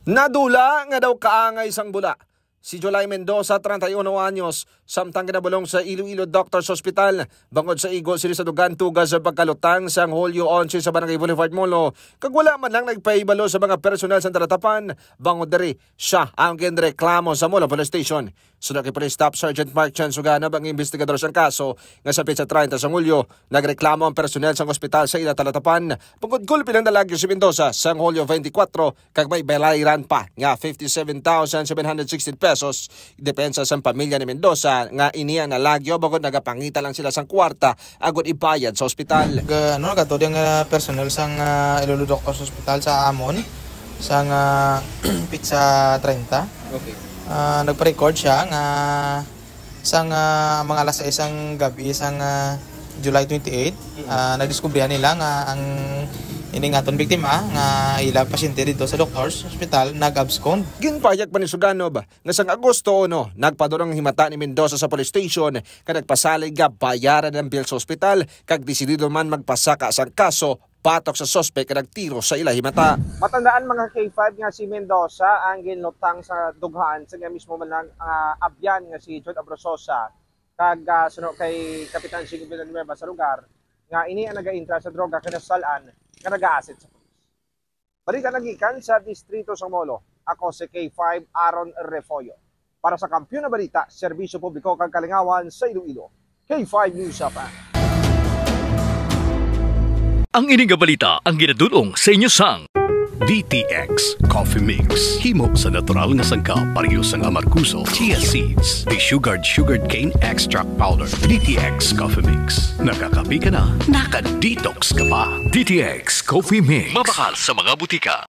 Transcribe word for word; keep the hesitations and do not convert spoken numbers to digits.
Nadula nga daw kaangay sang bula si July Mendoza, treinta y uno anyos, samtang ginabulong sa Iloilo Doctors Hospital bangod sa igo sini sa dugang tuga sa pagkalutang sang Hulyo onse sa Barangay Boulevard, Molo, kag wala man lang nagpahibalo sa mga personal sa Talatapan bangod diri siya ang ginreklamo sa Molo Police Station. Suno kay Police Staff Sergeant Mark Chan Sugana, ang investigador sang kaso, nga sa petsa treinta sang Hulyo, nagreklamo ang personel sang ospital sa ila Talatapan bangod gulpi lang nalagyo si Mendoza sang Hulyo twenty-four kag may balayran pa nga fifty-seven thousand seven hundred sixteen pesos. Depensa sang pamilya ni Mendoza nga ini ang nalagyo bangod nagapangita lang sila sang kwarta agod ibayad sa ospital. Ga-, ano, nagkadto din nga personal sang, ah, Iloilo Doctors Hospital sa amon, sang, ah, petsa treinta. Okay. Ah, nagpa-record siya nga sang, ah, mga alas sais sang gabi sang, ah, July twenty-eight, ah, nadiskubrihan nila nga ang ining aton biktima nga ila pasyente dito sa Doctors Hospital nag-abscond. Ginpahayag pa ni Suganob nga sang Agosto uno, nagpadulong ang himata ni Mendoza sa police station kag nagpasalig nga bayaran ang bill sa ospital kag desidido man magpasaka sang kaso batok sa suspek nga nagtiro sa ila himata. Matandaan, mga K five, nga si Mendoza ang ginlutang sa dughaan sa iya mismo man lang, ah, abyan nga si Jud Abrasosa kag, ah, suno kay Kapitan Jing Villanueva sa lugar nga ini ang nagaintra sa droga kag nasal-an nga nagaasit sa pulis. Balita nagikan sa distrito sang Molo. Ako si K five Aaron Refollo. Para sa Kampiyon na Balita, Serbisyo Publiko kag Kalingawan sa Iloilo, K five News F M. Ang ini nga balita ang ginadul-ong sa inyo sang D T X Coffee Mix. Himo sa natural nga sangkap, pareho sang amargoso, chia seeds, desugared sugarcane extract powder. D T X Coffee Mix. Nakakape ka na, naka-detox ka pa. D T X Coffee Mix. Mabakal sa mga butika.